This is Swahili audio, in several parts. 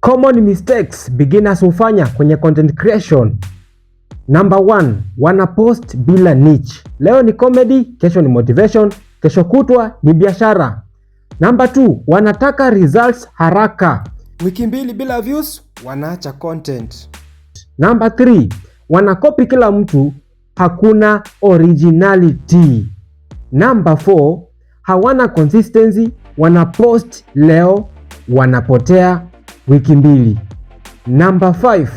Common mistakes beginners hufanya kwenye content creation. Number one, wana post bila niche. Leo ni comedy, kesho ni motivation, kesho kutwa ni biashara. Number two, wanataka results haraka. Wiki 2 bila views, wanaacha content. Number three, wanakopi kila mtu, hakuna originality. Number four, hawana consistency, wanapost leo, wanapotea wiki 2. Number five,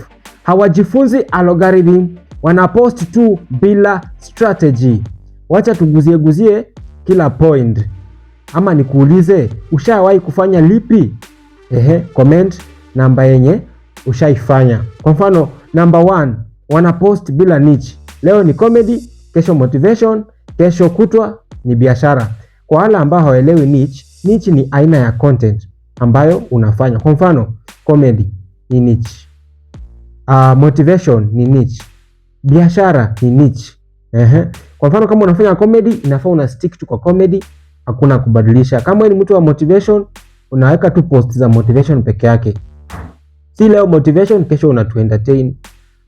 hawajifunzi algorithm, wanapost tu bila strategy. Wacha tuguzie guzie kila point, ama nikuulize, ushawahi kufanya lipi? Ehe, comment namba yenye ushaifanya. Kwa mfano, number one, wanapost bila niche. Leo ni comedy, kesho motivation, kesho kutwa ni biashara. Kwa wale ambao hawaelewi niche, niche ni aina ya content ambayo unafanya. Kwa mfano, comedy ni niche. Motivation ni niche. Biashara ni niche. Ehe. Kwa mfano kama unafanya comedy, inafaa una stick tu kwa comedy, hakuna kubadilisha. Kama wewe ni mtu wa motivation, unaweka tu post za motivation peke yake. Si leo motivation, kesho unatu entertain.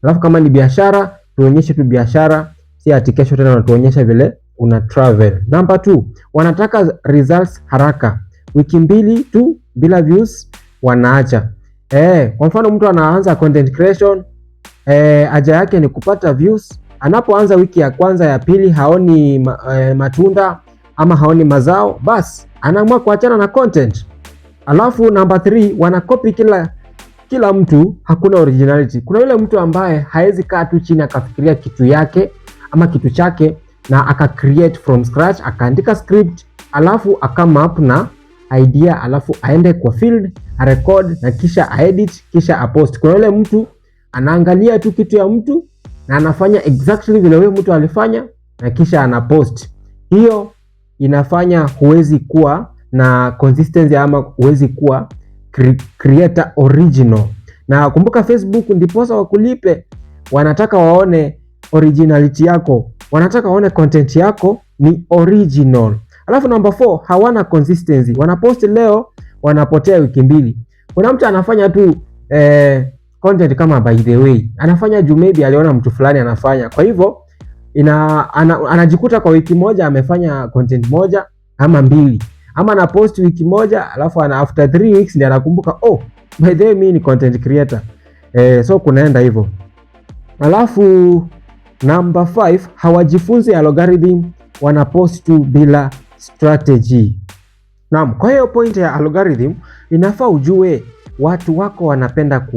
Alafu kama ni biashara, tuonyeshe tu biashara, si ati kesho tena unatuonyesha vile una travel. Number two, wanataka results haraka. Wiki 2 tu bila views wanaacha. Kwa mfano mtu anaanza content creation, haja yake ni kupata views. Anapoanza wiki ya kwanza, ya pili haoni matunda ama haoni mazao, bas anaamua kuachana na content. Alafu number 3, wanakopi kila mtu, hakuna originality. Kuna yule mtu ambaye haezi kaa tu chini akafikiria kitu yake ama kitu chake na aka create from scratch, akaandika script, alafu akacome up na idea, alafu aende kwa field arecord na kisha aedit kisha apost. Kuna yule mtu anaangalia tu kitu ya mtu na anafanya exactly vile huyo mtu alifanya na kisha anapost. Hiyo inafanya huwezi kuwa na consistency ama huwezi kuwa creator original. Na kumbuka Facebook ndiposa wakulipe, wanataka waone originality yako, wanataka waone content yako ni original. Alafu number 4, hawana consistency. Wanapost leo, wanapotea wiki 2. Kuna mtu anafanya tu content kama by the way, anafanya juu maybe aliona mtu fulani anafanya, kwa hivyo anajikuta kwa wiki moja amefanya content moja ama mbili, ama ana post wiki moja alafu ana after 3 weeks ndiye anakumbuka, oh, by the way mimi ni content creator. So kunaenda hivyo. Alafu number 5, hawajifunzi algorithm, wanapost tu bila strategy. Naam, kwa hiyo point ya algorithm inafaa ujue watu wako wanapenda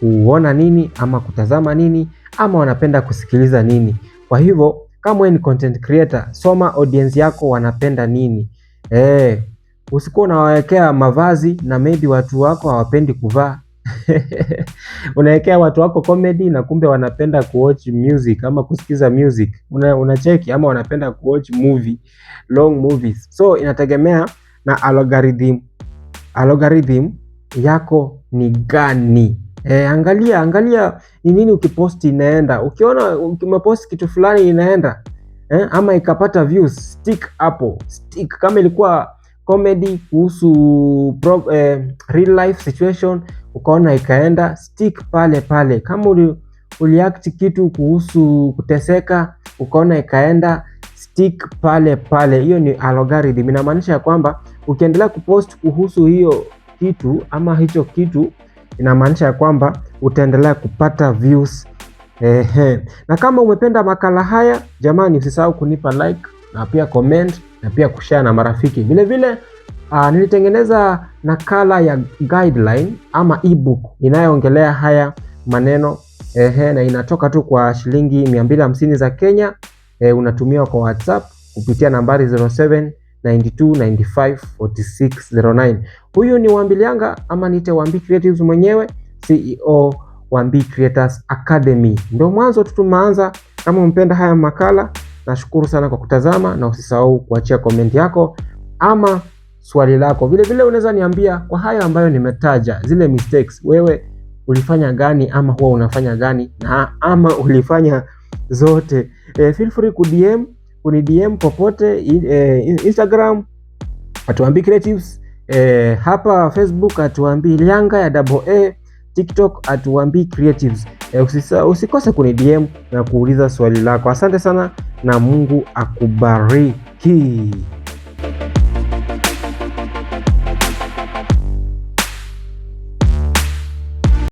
kuona nini ama kutazama nini ama wanapenda kusikiliza nini. Kwa hivyo kama wewe ni content creator, soma audience yako wanapenda nini. Usikuwa unawawekea mavazi na maybe watu wako hawapendi kuvaa. Unawekea watu wako comedy na kumbe wanapenda kuwatch music ama kusikiza music. Unacheki ama wanapenda kuwatch movie, long movies. So inategemea na algorithm. Algorithm yako ni gani? Angalia ni nini ukipost inaenda. Ukiona ukimepost kitu fulani inaenda, ama ikapata views, stick hapo. Stick kama ilikuwa comedy kuhusu real life situation ukaona ikaenda, stick pale pale. Kama uliact kitu kuhusu kuteseka ukaona ikaenda, stick pale pale. Hiyo ni algorithm. Inamaanisha ya kwamba ukiendelea kupost kuhusu hiyo kitu ama hicho kitu, inamaanisha ya kwamba utaendelea kupata views. Ehe. Na kama umependa makala haya jamani, usisahau kunipa like na pia comment na pia kushare na marafiki. Vile vile nilitengeneza nakala ya guideline ama ebook inayoongelea haya maneno, ehe, na inatoka tu kwa shilingi 250 za Kenya. Unatumiwa kwa WhatsApp kupitia nambari 0792954609. Huyu ni Wambilianga ama niite Wambi Creatives mwenyewe, CEO Wambi Creators Academy. Ndio mwanzo tu tumeanza. Kama umpenda haya makala, nashukuru sana kwa kutazama na usisahau kuachia comment yako ama swali lako. Vile vile unaweza niambia kwa hayo ambayo nimetaja, zile mistakes, wewe ulifanya gani ama huwa unafanya gani na ama ulifanya zote. Feel free ku DM, kuni DM popote, Instagram @WambiCreatives, Hapa Facebook @Wambi Lianga ya double A, TikTok @wambicreatives. Usikose kuni DM na kuuliza swali lako. Asante sana na Mungu akubariki.